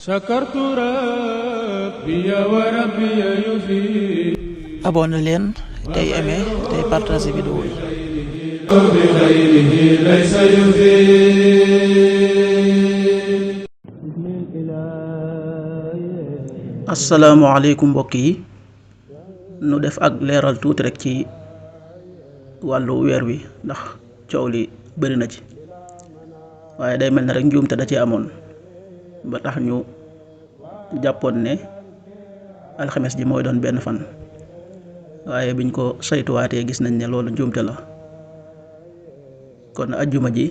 شكرت ربي وربي يفيد. abonné leen tey aimé tey partager vidéo yi. بخيره ليس يفيد. asalaamaaleykum mbokk yi, nu def ak leeral tuuti rek ci wàllu weer wi ndax coow li bëri na ci, waaye day mel ne rek njuumte da ci amoon ba tax ñu jàppoon ne alxames ji mooy doon benn fan, waaye biñ ko saytuwaatee gis nañ ne loolu njuumte la. kon ajjuma ji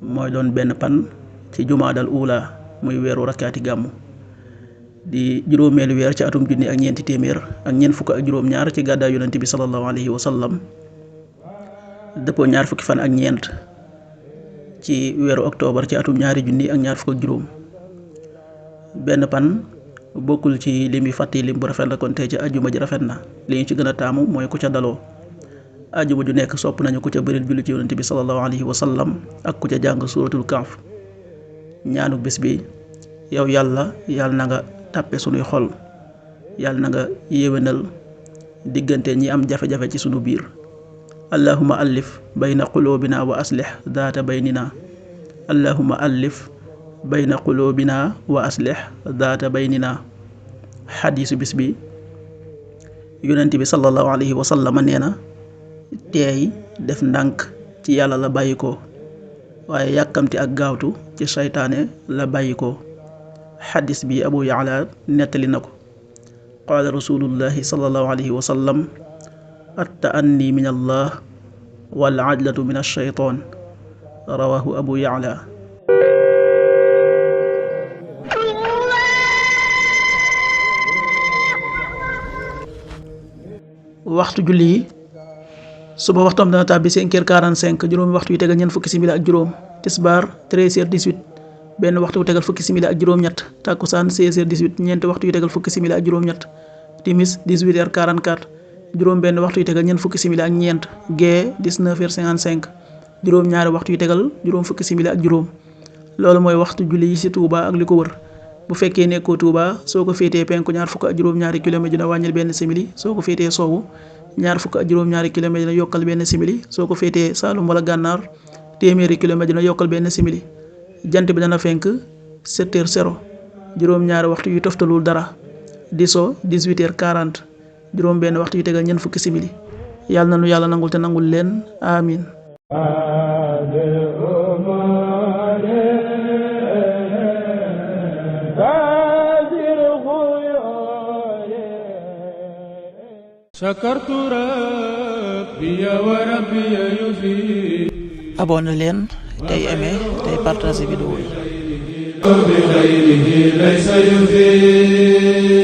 mooy doon benn pan ci jumaadal uula muy weeru rakkaati gàmmu di juróomeelu weer ci atum junni ak ñeenti téeméer ak ñeent fukk ak juróom-ñaar ci gàddaay yonent bi sallallahu alayhi wa sallam, dëppoo ñaar fukki fan ak ñeent ci weeru octobre ci atum ñaari junni ak ñaar fukk ak juróom. benn pan bokkul ci lim yi fàtti lim bu rafet la, kon tey ci ajjuma ji rafet na. li ñu ci gën a taamu mooy ku ca daloo. ajjuma ju nekk sopp nañu ku ca bëril julli ci yonent bi sallallahu alayhi wa sallam ak ku ca jàng suuratul Kahf. ñaanu bés bi: yow yàlla na nga tàppe sunuy xol, yàlla na nga yéwénal diggante ñi am jafe-jafe ci sunu biir. allahumma allif bayna qulubina wa aslih daata baynina. allahumma allif bayna qulubina wa aslih daata baynina. xadiisu bis bi: yonent bi sallallahu alayhi wa sallam nee na, teey def ndànk ci yàlla la bàyyi ko, waaye yàkkamti ak gaawtu ci saytaane la bàyyi ko. xadis bi Abu Ya'la nettali na ko. qaala rasulullahi sallallahu alayhi wa sallam: at-ta'anni min allah wal ajlatu min ash-shaytaan. rawahu Abu Ya'la. waxtu julli yi: suba waxtoom dana tàbbi 5h45, juróomi waxtu yu tegal ñeent fukki simili ak juróom. tisbaar 13h18, benn waxtu yu tegal fukki simili ak juróom-ñett. takkusaan 16h18, ñeenti waxtu yu tegal fukki simili ak juróom-ñett. timis 18h44, juróom benn waxtu yu tegal ñeent fukki simili ak ñeent. gee 19h55, juróom ñaari waxtu yu tegal juróom fukki simili ak juróom. loolu mooy waxtu julli yi ci Touba ak li ko wër. bu fekkee nekkoo Touba, soo ko féetee penku ñaar fukk ak juróom-ñaari kilomètre dina wàññil benn simili, soo ko féetee soowu ñaar fukk ak juróom-ñaari kilomètre dina yokkal benn simili, soo ko féetee Saalum wala Gànnaar téeméeri kilomètre dina yokkal benn simili. jant bi dana fenk 7h00, juróom-ñaari waxtu yu toftalul dara. di so 18h40, juróom benn waxtu yu tegal ñeent fukki simili. yàlla na nu yàlla nangul te nangul leen, amin. شكرت ربي وربي يفيد. abonné leen tey aimé tey partager vidéo yi. بخيره ليس يفيد.